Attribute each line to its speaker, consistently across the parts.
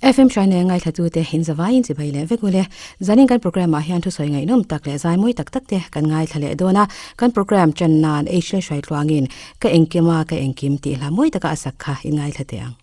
Speaker 1: FM Hrainei ngaithlatute in zavaiin chibai leh vek ule. Zanin kan programme ah hian thusawi ngaihnawm tak leh zaimawi tak tak te kan ngaithla leh dawn a. Kan programme tan nan H leh Hraitluangin Ka engkim a ka engkim tih hla mawi taka a sak kha i ngaithla teh ang.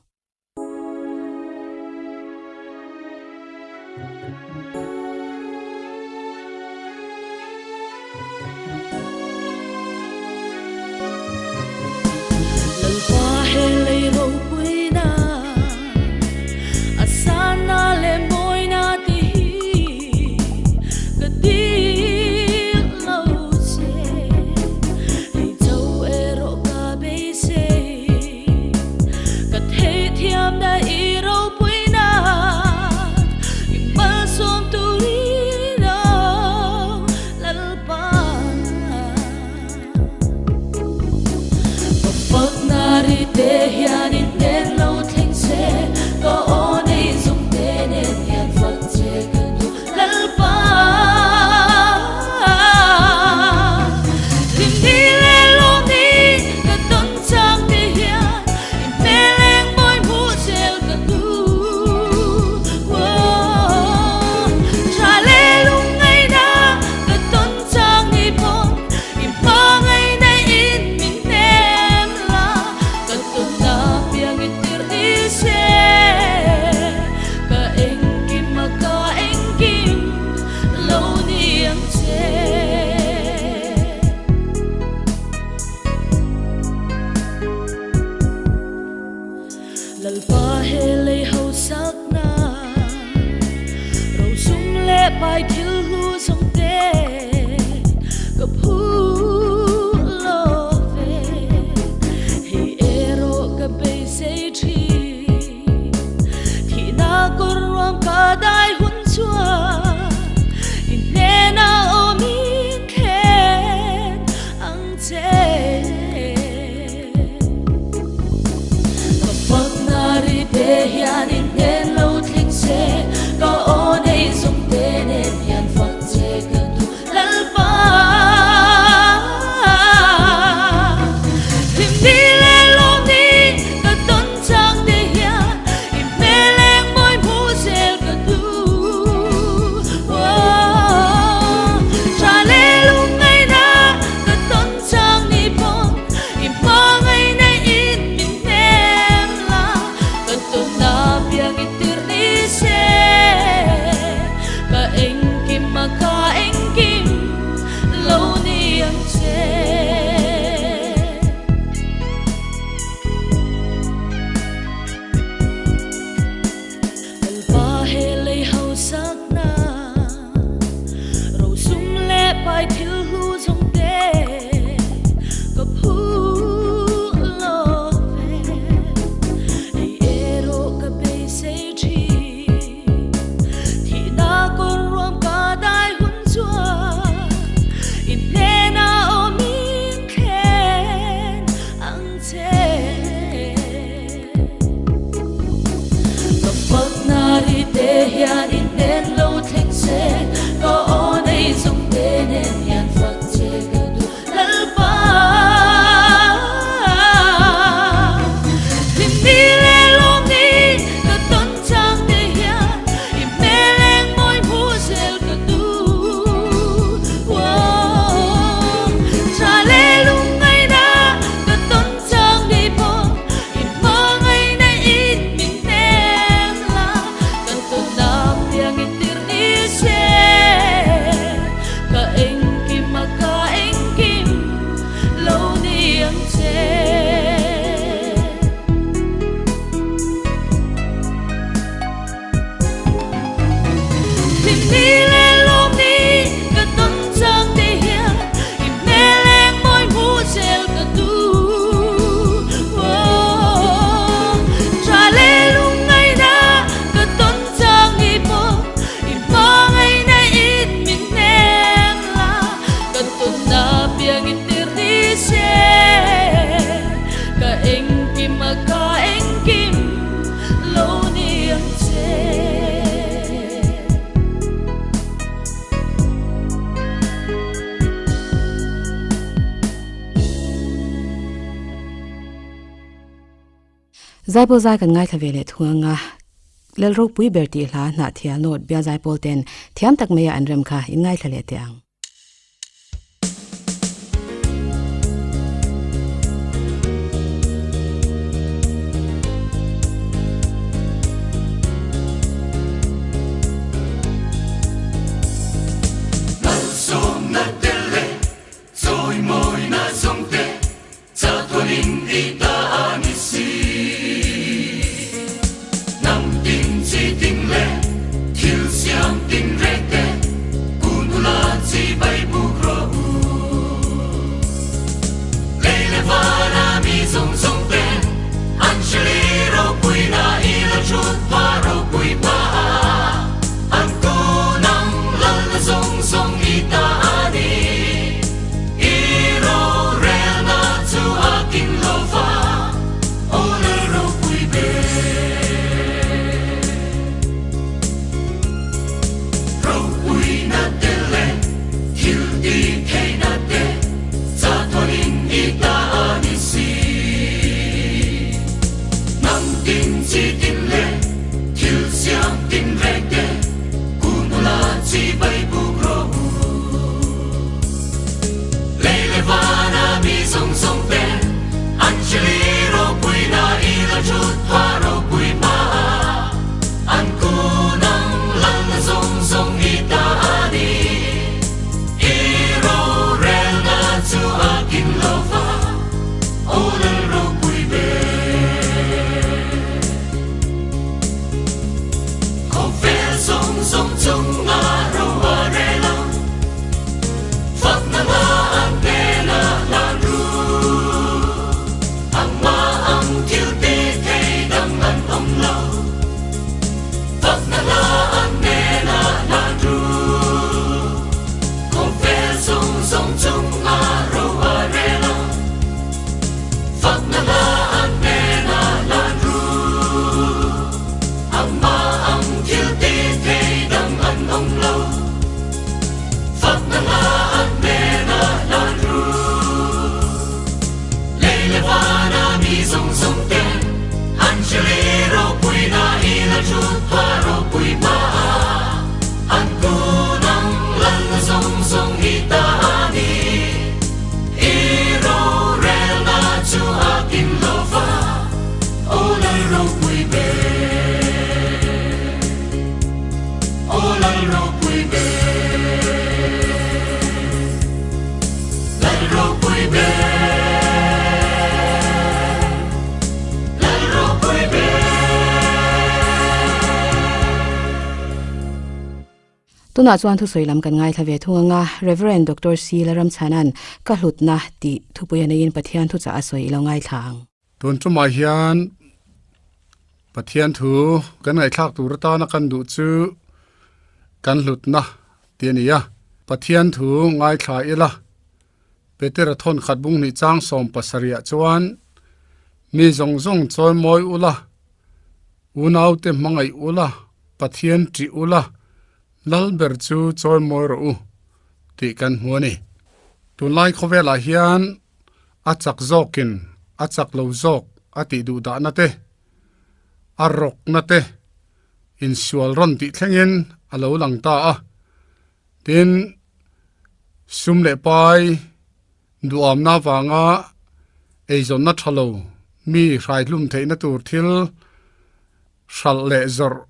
Speaker 1: Zaipawl zai kan ngaithla ve leh thung anga. Lal ropui ber tih hla Hnahthial North Bial Zaipawl ten thiam tak maia an rem kha in ngaithla leh teh ang. Tunah chuan thusawi lam kan ngaithla ve thung anga Rev. Doctor C. Laramchhana'n ka hlutna tih thupui a neiin Pathian thuchah a sawi i lo ngaithla ang.
Speaker 2: Tun tumah hian Pathian thu kan ngaihthlak tur atana kan duh chu kan hlutna tih a ni a. Pathian thu ngaithla ila Petera thawn khat bung hnih chang 70 ah chuan mi zawng zawng chawi mawi ula, unaute hmangaih ula, Pathian ṭih ula, lal ber chu chawi mawi rawh u tih kan hmu a ni. Tunlai khawvelah hian A chak zawkin a chak lo zawk a tih duh dahna te, a rawkna te insual rawn tih thlengin a lo lang ta a. Tin, sum leh pai duhamna avanga eizawnna tha lo mi hraihlum theihna tur thil hralh leh zawrh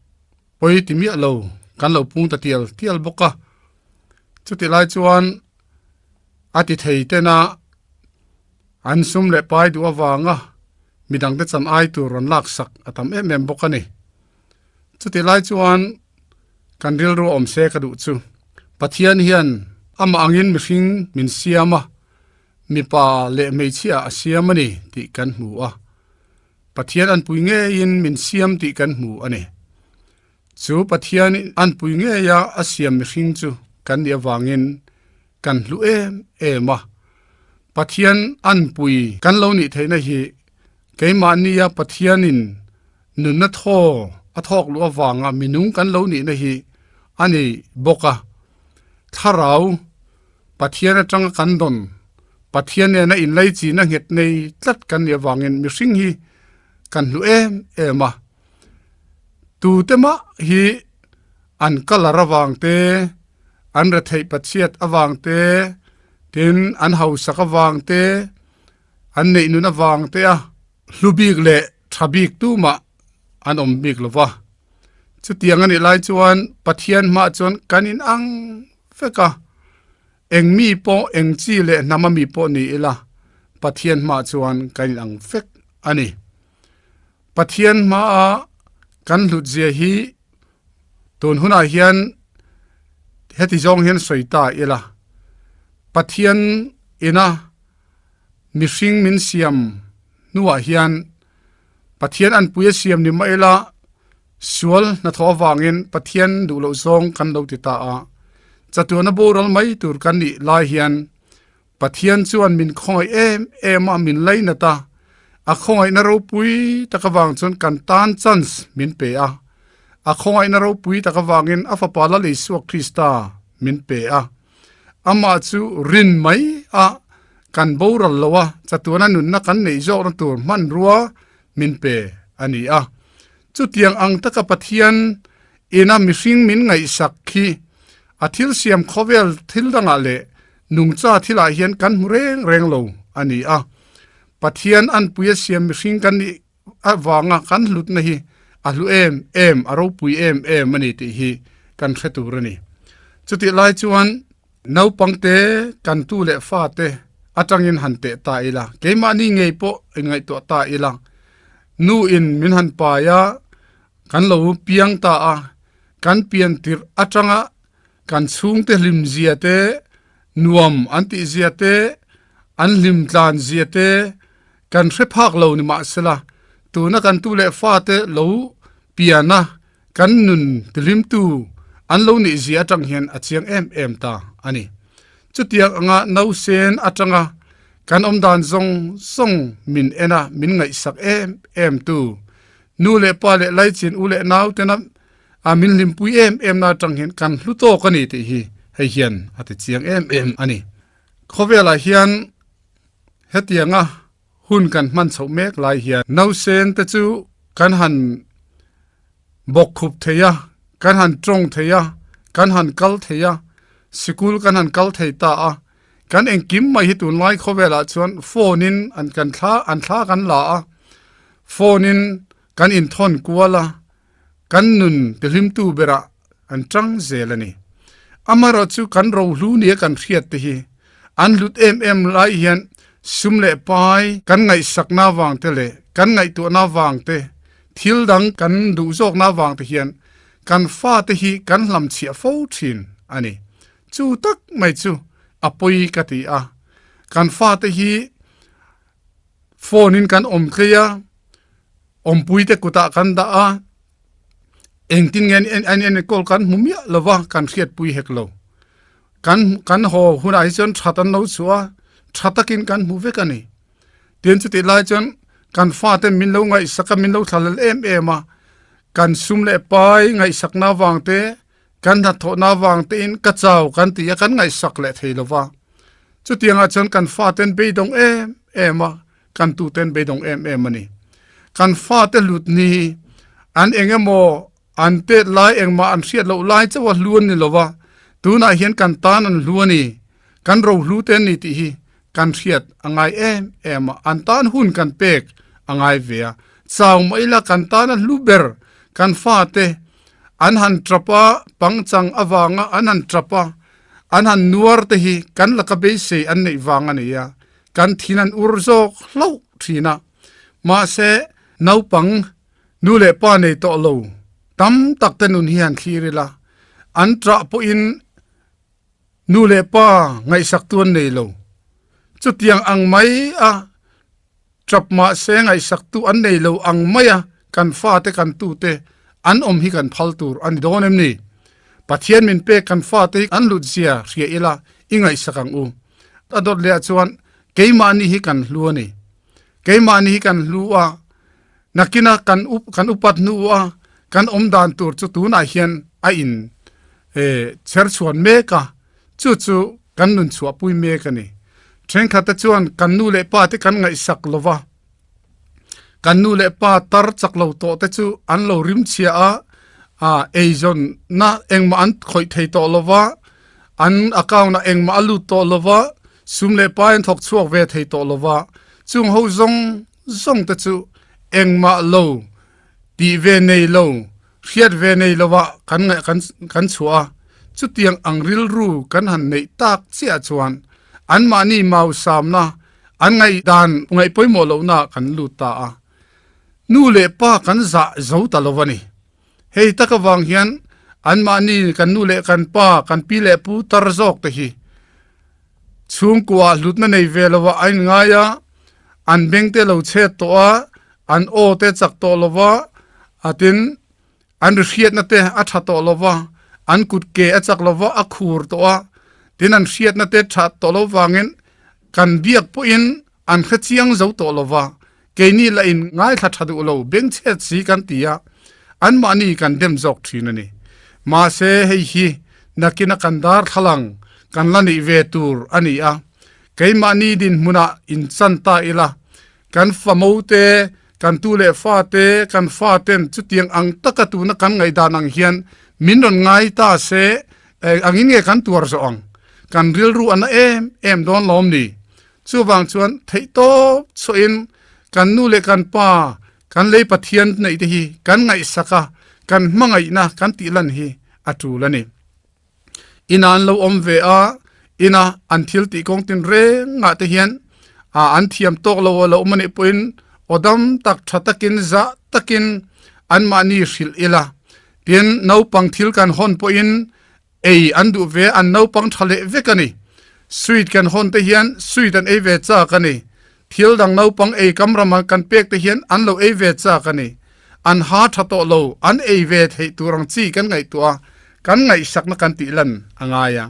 Speaker 2: pawi ti miah lo kan lo pung ta tial tial bawk a. Chutih lai chuan A ti thei tena an sum leh pai duh avanga midangte chan ai tur rawn laksak a tam em em bawk a ni. Chutih lai chuan kan rilru awm se ka duh chu Pathian hian amah angin mihring min siam a, mipa leh hmeichhia a siam a ni tih kan hmu a. Pathian anpui ngeiin min siam tih kan hmu a ni. Chu Pathian anpui ngeia a siam mihring chu kan nih avangin kan hlu em em a. Pathian anpui kan lo nih theihna hi keimahnia Pathianin nunna thaw a thawk luh avanga minung kan lo nihna hi a ni bawk a. Thlarau Pathian atanga kan dawn, Pathian nena inlaichina nghet nei tlat kan nih avangin mihring hi kan hlu em em a. Tute mah hi an colour avang te, an retheih pathiat avang te, tin an hausak avang te, an neih nun avang te a hlu bik leh tha bik tumah an awm bik lo va. Chutiang a nih lai chuan Pathian hmah chuan kan inang vek a, eng mi pawh eng chi leh hnam a mi pawh ni ila Pathian hmah chuan kan inang vek a ni. Pathian hmaa kan hlut zia hi tun hunah hian heti zawng hian sawi ta ila, Pathian ina mihring min siam hnuah hian Pathian anpui a siam ni mah ila sual hnathawh avangin Pathian duh loh zawng kan lo ti ta a, chatuana boral mai tur kan nih lai hian Pathian chuan min khawngaih em em a, min lainat a, a khawngaihna ropui tak avang chuan kan tan chance min pe a. A khawngaihna ropui tak avangin a Fapa Lal Isua Krista min pe a. Amah chu rin mai a kan boral lo a, chatuana nunna kan neih zawkna tur hmanrua min pe a ni a. Chutiang ang taka Pathian ina mihring min ngaihsak khi a thil siam khawvel thil dangah leh nungcha thilah hian kan hmu reng reng lo a ni a. Pathian anpui a siam mihring kan nih avanga kan hlutna hi a hlu em em, a ropui em em a ni tih hi kan hre tur a ni. Chutih lai chuan naupangte kan tu leh fate atangin han teh ta ila, keimahni ngei pawh inngaihtuah ta ila, nu in min han pai a, kan lo piang ta a, kan pian tirh atanga kan chhungte hlim zia te, nuam an tih zia te, an hlim tlan zia te kan hre phak lo ni mahsela tuna kan tu leh fate lo pian a kan nun tihlimtu an lo nih zia atang hian a chiang em em ta a ni. Chutiang anga nausen atanga kan awm dan zawng zawng min en a, min ngaihsak em em tu nu leh pa leh laichin u leh nau tena a min hlimpui em em na atang hian kan hlu tawk a ni tih hi hei hian a ti chiang em em a ni. Khawvelah hian hetianga hun kan hman chhoh mek lai hian nausen te chu kan han bawk khup thei a, kan han tawng thei a, kan han kal thei a, sikul kan han kal thei ta a, kan engkim mai hi tunlai khawvelah chuan phone in an kan thla an thla kan la a, phone in kan inthawn kual a, kan nun tihlimtu berah an tang zel a ni. Amaherawhchu kan rohlu nia kan hriat te hi an hlut em em lai hian sum leh pai kan ngaihsakna vang te leh kan ngaihtuahna vang te, thil dang kan duh zawkna vang te hian kan fate hi kan hlamchhiah fo thin a ni. Chu tak mai chu a pawi ka ti a. Kan fate hi phone in kan awm tlei a, awmpuite kutah kan dah a, engtin nge an enkawl kan hmu miah lo va, kan hriatpui hek lo. Kan kan haw hunah hi chuan that an lo chhuah a, tha takin kan hmu vek a ni. Tin chutih lai chuan kan fate min lo ngaihsak a, min lo thlalel em em a, kan sum leh pai ngaihsakna avang te, kan hnathawhna avang tein ka chau kan ti a, kan ngaihsak leh thei lo va. Chutiangah chuan kan faten beidawng em em a, kan tuten beidawng em em a ni. Kan fate hlut ni an eng emaw an tet lai engmah an hriat loh lai chauh a hlu an ni lo va, tunah hian kan tan an hlu a ni, kan rohlu te an ni tih hi kan hriat a ngai em em a, an tan hun kan pek a ngai ve a. Chau mah ila kan tan a hlu ber kan fate an han tap a, pangchang avanga an han tap a, an han nuar te hi kan laka beisei an neih vang a ni a, kan thin an ur zawk hlauh thin a. Mahse, naupang nu leh pa nei tawh lo tam tak te nun hi han thlir ila, an ṭah pawhin nu leh pa ngaihsak tu an nei lo. Chutiang ang mai a ṭap mahse ngaihsak tu an nei lo ang mai a kan fate kan tute an awm hi kan phal tur a ni dawn em ni? Pathian min pek kan fate hi an hlut zia hria ila i ngaihsak ang u. A dawt leh ah chuan keimahni hi kan hlu a ni. Keimahni hi kan hlu a, nakina kan up kan upat hnu a kan awm dan tur chu tunah hian a in chher chhuan mek a, chu chu kan nun chhuahpui mek a ni. Thenkhatte chuan kan nu leh pa te kan ngaihsak lo va, kan nu leh pa tar chak lo tawh te chu an lo rim chhia a. A eizawnna engmah an khawih thei tawh lo va, an account ah engmah a lut tawh lo va, sum leh pai an thawk chhuak ve thei tawh lo va, chung ho zawng zawng te chu engmah lo tih ve nei lo, hriat ve nei lo ah kan ngaih kan kan chhuah a, chutiang ang rilru kan han neih tak chiah chuan anmahni mausamna an ngaihdan ngaih pawimawh lohna kan lut ta a. Nu leh pa kan zah zo ta lo a ni. Hei tak avang hian anmahni kan nu leh kan pa, kan pi leh pu tar zawk te hi chhungkua hlutna nei ve lo ah a inngai a, an beng te lo chhet tawh a, an aw te chak tawh lo va, a tin an ri hriatna te a tha tawh lo va, an kut ke a chak lo va, a khur tawh a, tin an hriatna te tha tawh lo vangin kan biak pawhin an hre chiang zo tawh lo va, keini lah in ngaithla tha duh lo bengchhet si kan ti a, anmahni kan dem zawk thin a ni. Mahse hei hi nakina kan darthlalang kan la neih ve tur a ni a, keimahni dinhmunah in chan ta ila, kan famo te, kan tu leh fa te, kan fa ten chutiang ang taka tuna kan ngaihdan ang hian min rawn ngai ta se, engin nge kan tuar zawh ang? Kan rilru a na em em dawn lawm ni? Chuvang chuan theihtawp chhuahin kan nu leh kan pa, kan lei Pathian neih te hi kan ngaihsak a, kan hmangaihna kan tih lan hi a tul a ni. Ina an lo awm ve a, ina an thil tih kawng tin rengah te hian an thiam tawk lo a lo awm a nih pawhin aw dam tak tha takin zah takin anmahni hrilh ila. Tin, naupang thil kan hawn pawhin Ei an duh ve, an naupang tha leh vek a ni. Sweet kan hawn te hian sweet an ei ve chak a ni. Thil dang naupang ei kam rama kan pek te hian an lo ei ve chak a ni. An ha tha tawh lo, an ei ve theih tur ang chi kan ngaihtuah a, kan ngaihsakna kan tih lan a ngai a.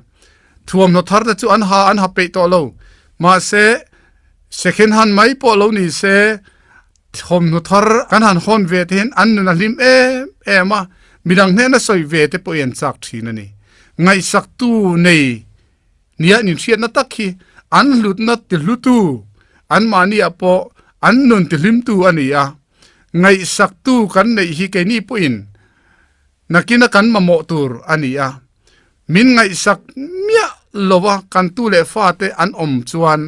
Speaker 2: Thuamhnaw thar te chu an ha an ha peih tawh lo. Mahse, second hand mai pawh lo ni se, Thawmhnaw thar kan han hawn ve te hian an nun a hlim em em a, midang hnena sawi ve te pawh hi an chak thin a ni. Ngaihsaktu nei nia inhriatna tak hi an hlutna tihlutu, anmahniah pawh an nun tihlimtu a ni a. Ngaihsaktu kan neih hi keini pawhin nakina kan mamawh tur a ni a. Min ngaihsak miah lova kan tu leh fate an awm chuan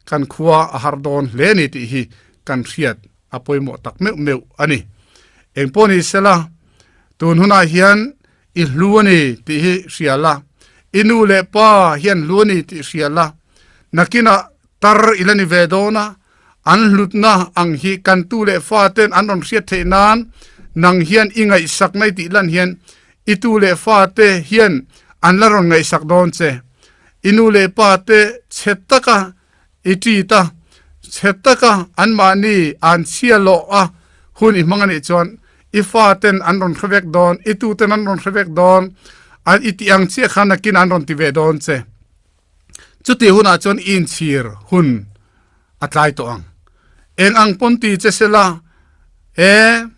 Speaker 2: kan khua a har dawn hle a ni tih hi kan hriat a pawimawh tak meuh meuh a ni. Engpawh ni sela, tun hunah hian i hlu a ni tih hi hria la, i nu leh pa hian hlu a ni tih hria la, nakinah tar i la ni ve dawn a, an hlutna ang hi kan tu leh faten an rawn hriat theih nan nang hian i ngaihsak na i tih lan hian i tu leh fate hian an la rawn ngaihsak dawn che. I nu leh pa te chhe taka i ṭit a, chhe taka anmahni an chhia lawh a hun i hmang a nih chuan i faten an rawn hre vek dawn, i tuten an rawn hre vek dawn, an i tih ang chiah khan nakin an rawn ti ve dawn che. Chutih hunah chuan i inchhir hun a tlai tawh ang. Eng ang pawn ti che sela, E,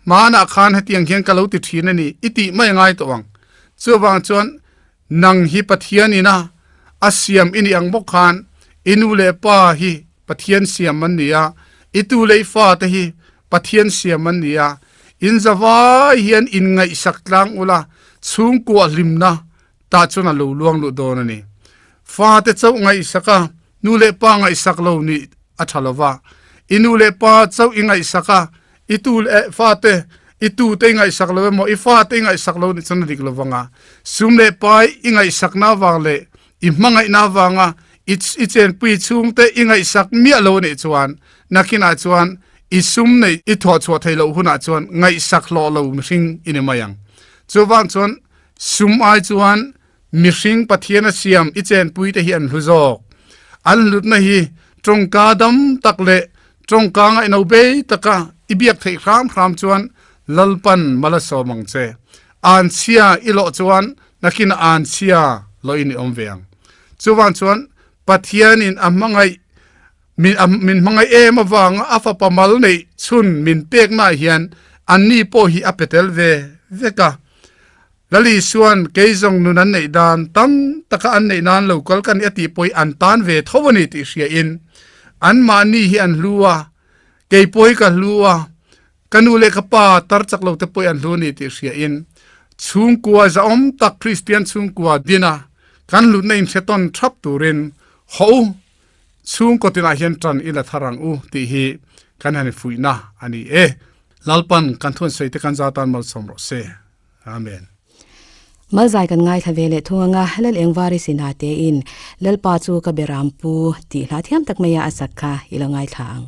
Speaker 2: hmanah khan hetiang hian ka lo ti thin a ni, i tih mai a ngai tawh ang. Chuvang chuan nang hi Pathian ina a siam i nih ang bawk khan i nu leh pa hi Pathian siam an ni a, i tu leh i fate hi Pathian siam an ni a. In zavai hian inngaihsak tlang ula, chhungkuah hlimna tah chuan a lo luang luh dawn a ni. Fate chauh ngaihsak a, nu leh pa ngaihsak lo nih a tha lo va. I nu leh pa chauh i ngaihsak a, i tu leh fate, i tute i ngaihsak lo emaw, i fate i ngaihsak lo nih chuan a dik lo vang a. Sum leh pai i ngaihsakna avang leh i hmangaihna avanga i i chenpui chhungte i ngaihsak miah lo nih chuan nakinah chuan i sum neih i thawhchhuah theih loh hunah chuan ngaihsak hlawh lo mihring i ni mai ang. Chuvang chuan Sum ai chuan mihring Pathian a siam i chenpui te hi an hlu zawk. An hlutna hi tawngka dam tak leh tawngka ngaihno bei taka i biak theih hram hram chuan Lalpan mal a sawm ang che. Anchhia i lawh chuan nakin anchhia lawhin i awm ve ang. Chuvang chuan Pathianin a hmangaih min min hmangaih em avanga a fapa mal neih chhun min peknaah hian anni pawh hi a pe tel ve vek a. Lali chuan kei zawng nun an neih dan tam taka an neih nan lo kal ka ni a tih pawh hi an tan ve tho a ni tih hriain anmahni hi an hlu a, kei pawh hi ka hlu a, ka nu leh ka pa tar chak lo te pawh hi an hlu a ni tih hriain. Chhungkua zahawm tak Kristian chhungkua dina kan hlutna inhre tawn thap turin hawh u, chhungkaw tinah hian tan i la thar ang u tih hi kan han infuihna a ni e. Lalpan kan thuansawi te kan za tan malsawm rawh se. Amen.
Speaker 1: Malzai kan ngaithla ve leh thung anga Lal Engvari Sinha tein Lalpa chu ka beram pu tih hla thiam tak maia a sak kha i lo ngaithla ang.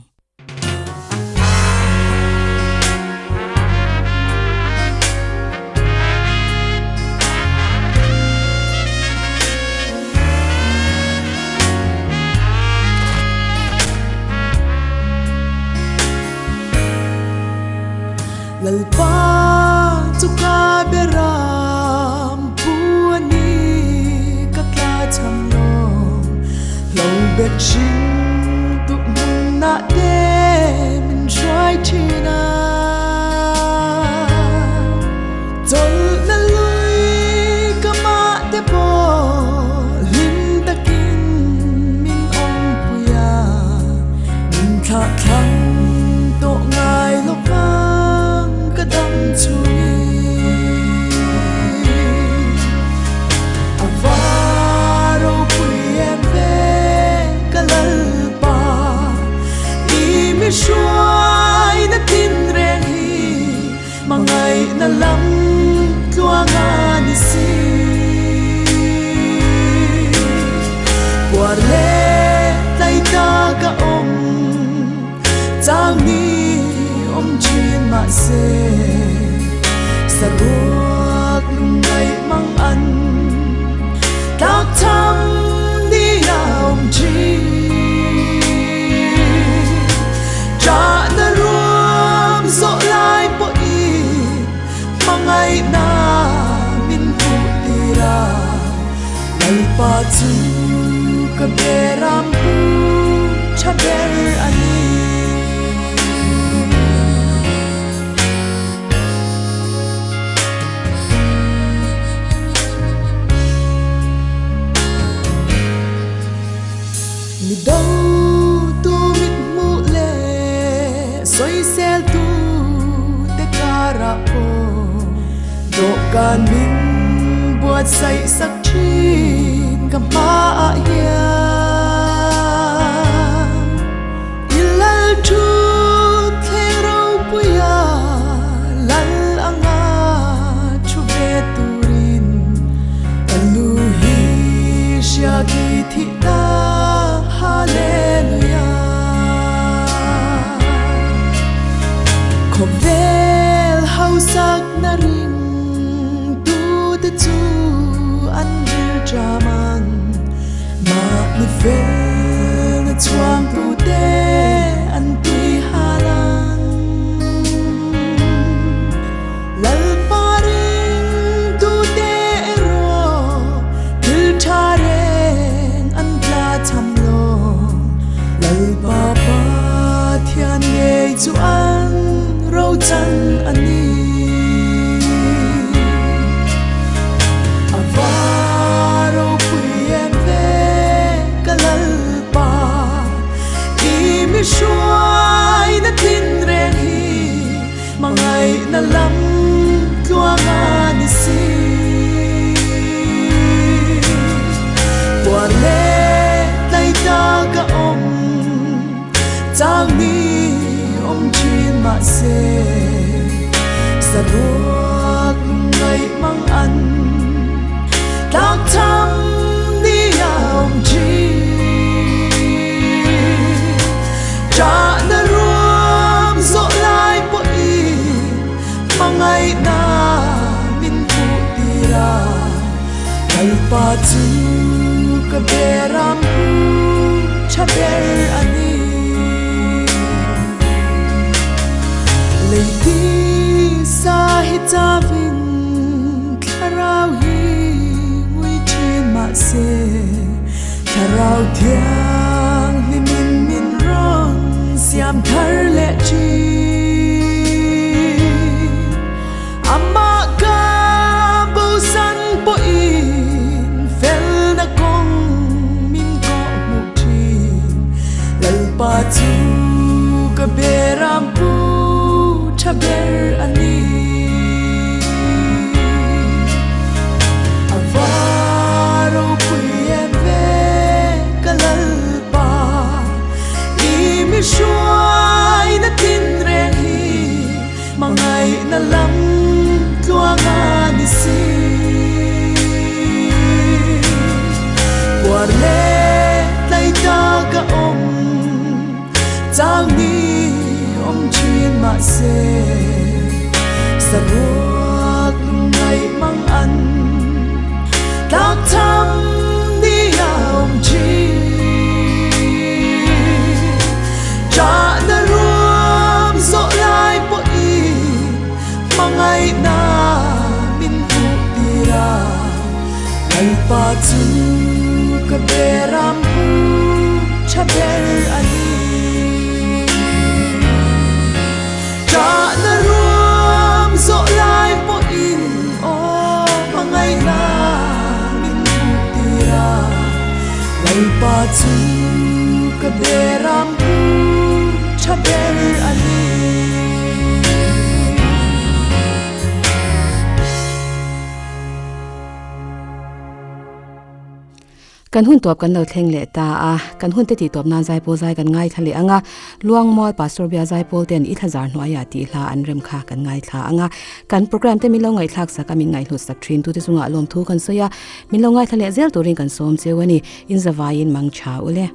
Speaker 3: Lalpa chu ka beram pu a ni ka tla cham lo lo bet hring tu hmunah te min hruai thin a chawlhna lui ka mah te pawh hlim takin min awmpui a min thlah thlang tawh ngai lo vang ka dam chungin a va ropui em ve ka Lalpa i mi hruai na tin reng hi hmangaihna lam tluang a ni si. Puar leh tlai ta ka awm chang ni awm thin mahse saruak lungngaih mang an tlak cham ni a awm thin. Chahna ruam zawh lai pawhin hmangaihna min hmuh tir a, Lalpa chu ka beram pu tha ber a ni. Mi do tu mit hmuh leh sawisel tu te karah pawh dawhkan min buatsaih sak thin ka hmaah hian i lal thut thleng ropuia lal anga thu ve turin ka lu hi hria ki thih ta Hallelujah Khawvel hausak na ring tu te chu an ril tram ang mahni fel na chhuang tu te an tui hal ang Lalpa ring tu te erawh thil tha reng an tla cham lo. Lalpa Pathian ngei chu an ro chan a ni. A va ropui em ve ka Lalpa, i mi hruai na thin reng hi. Hmangaihna lam tluang a ni si. Puar leh tlai ta ka awm chang ni awm thin mahse saruak lungngaih mang an tlak cham ni a awm thin. Chahna ruam zawh lai pawhin hmangaihna min hmuh tir a, Lalpa chu ka beram pu tha ber a ni. Lei tisa hi chavin thlarau hi ngui thin mahse, Thlarau thianghlimin min rawn siam thar leh thin. Amah ka bosan pawhin felna kawng min kawh hmuh thin. Lalpa chu ka beram pu tha ber a ni. Lalpa chu ka beram pu tha ber a ni. Ṭahna ruam zawh lai pawhin aw hmangaihna min hmuh tir a, Lalpa chu ka beram pu tha ber a ni.
Speaker 1: Kan hun tawp kan lo thleng leh ta a, kan hun te tih tawp nan zaipawl zai kan ngaithla leh ang a, Luangmual Pastor Bia zaipawl ten i thlazar hnuaiah tih hla an rem kha kan ngaithla ang a, kan program te min lo ngaihthlak sak a min ngaihhlut sak thin tute chungah lawmthu kan sawi a, min lo ngaithla leh zel turin kan sawm cheu a ni, in zavaiin mang tha ule.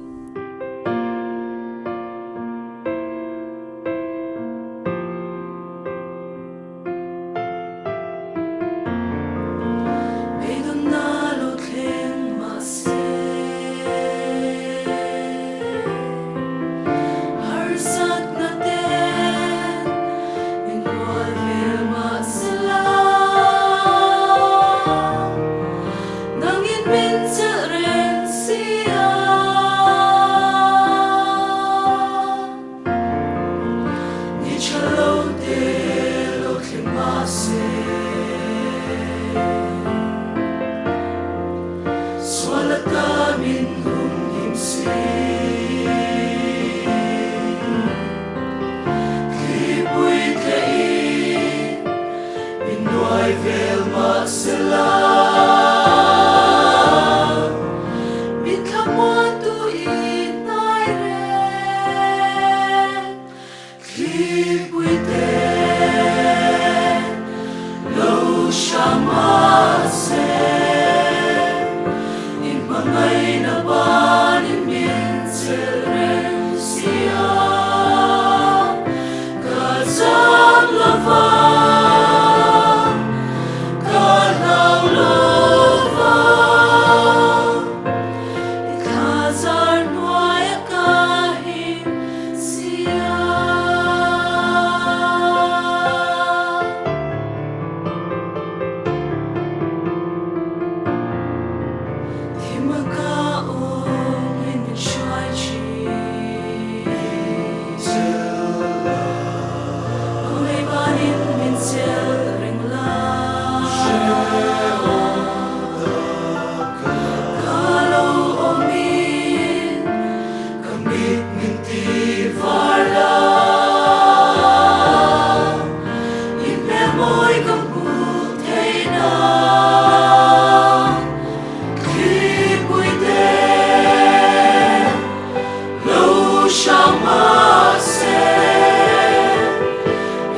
Speaker 3: Ni tha lo te lo thleng mahse Sual ata min hum him si Thlipui tlehin min nuai vel mahsela Min thlamuantu i hnai reng Thlipui te lo hram mahse I hmangaihna banin min chelh reng si a Ka zam lova ka hlau lova I thla zar hnuai a ka him si a. Thim a ka awm in min hruai thin. Hmangaih vanin min chelh reng la. Ka lo awmin ka mit min ti var la. I hmel mawi ka hmuh theih nan thlipui te lo hrang mahse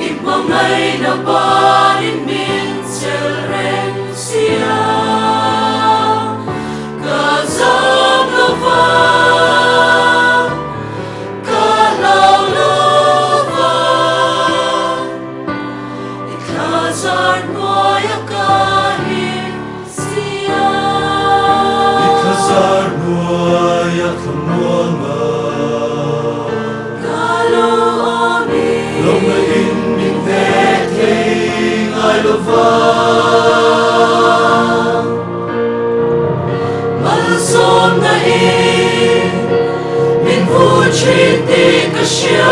Speaker 3: i hmangaihna banin min chelh reng si a. Ka zam lo va, ka hlau lo va, i thla zar hnuaia ka him si a.
Speaker 4: I thla zar hnuaia thlamuang a.
Speaker 3: Ka lo awm i.
Speaker 4: Lo ngaihin min hnek thei ngai lo va.
Speaker 3: Malsawmna in min hmu thin tih ka hria.